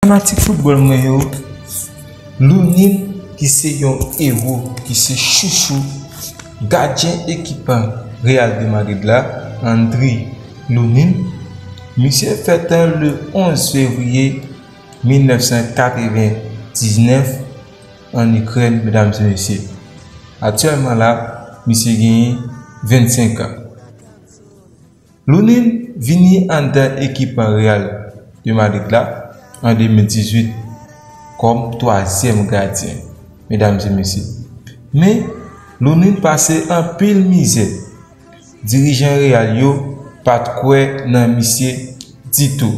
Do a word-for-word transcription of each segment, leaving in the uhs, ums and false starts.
Fanatik foutbòl mwen yo, Lunin ki se yon ewo, ki se chouchou gadyen ekip Real de Madrid la, Andriy Lunin, misye fèt le onz fevriye mil nèf san katrevendiznèf an Ikrèn, medam e mesye. Aktyèlman la, misye genyen vennsenk an. Lunin vini anndan ekip Real de Madrid la an de mil dizuit kòm twazyèm gadyen, medam e mesye. Men, Lunin pase anpil mizè. Dirijan Real yo pa t kwè nan misye ditou.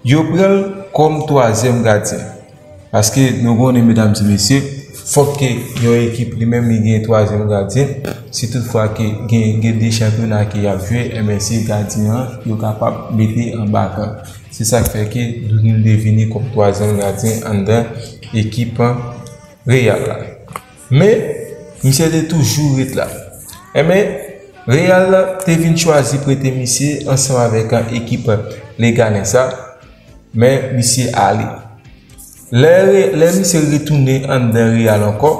Yo pran l kòm twazyèm gadyen. Paske nou konnen, medam e mesye, fòk ke yon ekip li menm li gen twazyèm gadyen. Si toutfwa ke gen, gen de chanpyona ke y ap jwe, enben se gadyen an yo kapab mete anba kan. Se sa k fè ke Lunin te vini kòm twazyèm gadyen anndan ekip Real la. Men, misye te toujou ret la. Enben, Real te vin chwazi prete misye ansanm avèk ekip Leganes sa, men misye ale. Lè, lè misye retounen anndan Real ankò,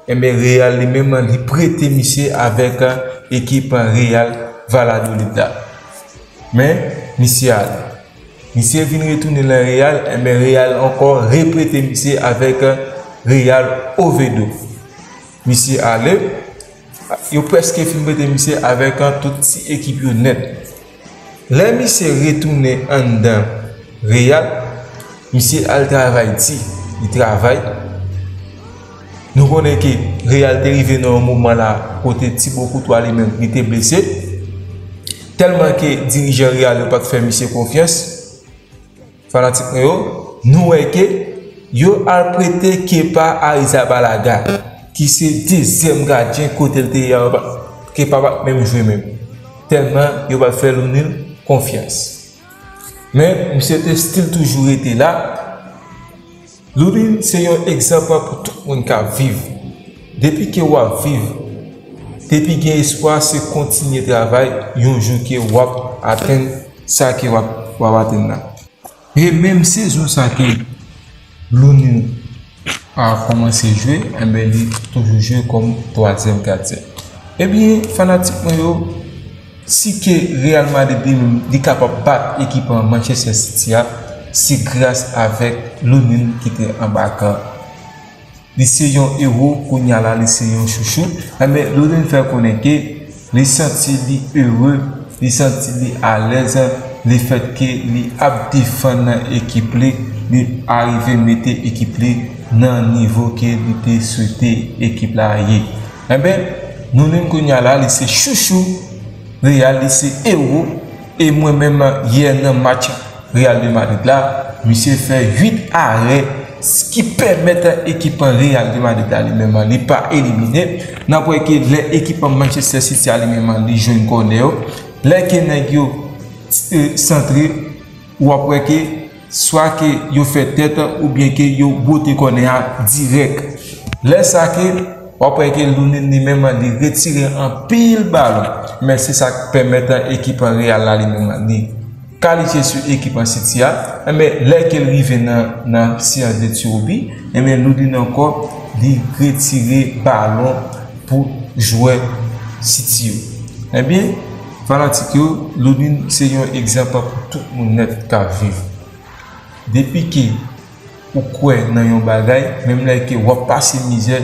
enben, Real li menm li prete misye avèk ekip Real Valladolid la. Men, misye ale. Misye vin retounen nan Real, enben Real ankò reprete misye avèk Real Oviedo. Misye ale, yo prèske fin prete misye avèk tout ti ekip yo nèt. Lè misye retounen anndan Real, misye al travay di, li travay. Nou konnen ke Real te rive nan yon moman la kote Thibaut Courtois li menm li te blese. Tèlman ke dirijan Real yo pa t fè misye konfyans, fanatik mwen yo, nou wè ke yo al prete Kepa Arrizabalaga, ki se dezyèm gadyen kote l te ye a, Kepa pa t menm jwe menm. Tèlman yo pa t fè Lunin konfyans. Men, misye te still toujou rete la. Lunin se yon egzanp pou tout moun k ap viv. Depi ke w ap viv, depi gen espwa, se kontinye travay, yon jou ke w ap atenn sa ke w ap, w ap atenn la. E menm sezon sa ke Lunin a kòmanse jwe, enben, li toujou jwe kòm twazyèm gadyen. Ebyen, fanatik mwen yo, si ke Real Madrid li menm, li kapab bat ekip Manchester City a, se gras avèk Lunin ki te anba kan. Li se yon ewo, kounye a la, li se yon chouchou. Enben, Lunin fè konnen ke li santi li ere, li santi li alèz, lefètke li ap defann ekip li, li arive mete ekip li nan nivo ke li te swete ekip la ye. Enben, Lunin kounye a la, li se chouchou Real, li se ewo, e mwen menm, yè nan match Real de Madrid la, misye fè uit arè, ki pèmèt ekip Real de Madrid la li menm li pa elimine. N ap wè ke lè ekip Manchester City a li menm li jwenn kònè yo, lè ke nèg yo, eh, santre, w ap wè ke swa ke yo fè tèt oubyen ke yo bote kònè a dirèk. Lè sa ke w ap wè ke Lunin li menm li retire anpil balon, men se sa k pèmèt ekip Real la li menm li kalifye sou ekip City a. Enben, lè ke l rive nan, nan seyans de tir au but, enben, Lunin ankò, li retire balon pou jwè City yo. Ebyen, fanatik yo, Lunin se yon egzanp pou tout moun nèt k ap viv. Depi ke ou kwè nan yon bagay, menm lè ke w ap pase mizè,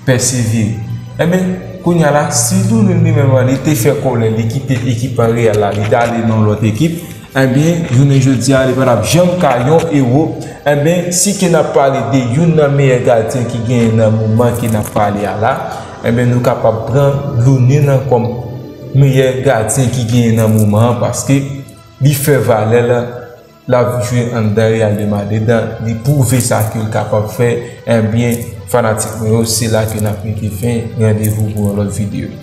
pèsevere. Enben, kounye a la, si Lunin li menm li te fè kòlè, li kite ekip Real la, li t ale nan lòt ekip, enben, jounen jodi a, li pa t ap janm ka yon ewo. Enben, si ke n ap pale de youn nan meyè gadyen ki genyen nan moman ke n ap pale a la, enben, nou kapab pran Lunin nan kòm meyè gadyen ki genyen nan moman an, paske li fè valè l, l ap jwe anndan Real de Madrid, li pwouve sa ke l kapab fè. Ebyen, fanatik mwen yo, se la ke n ap mete fen. Randevou pou yon lòt videyo.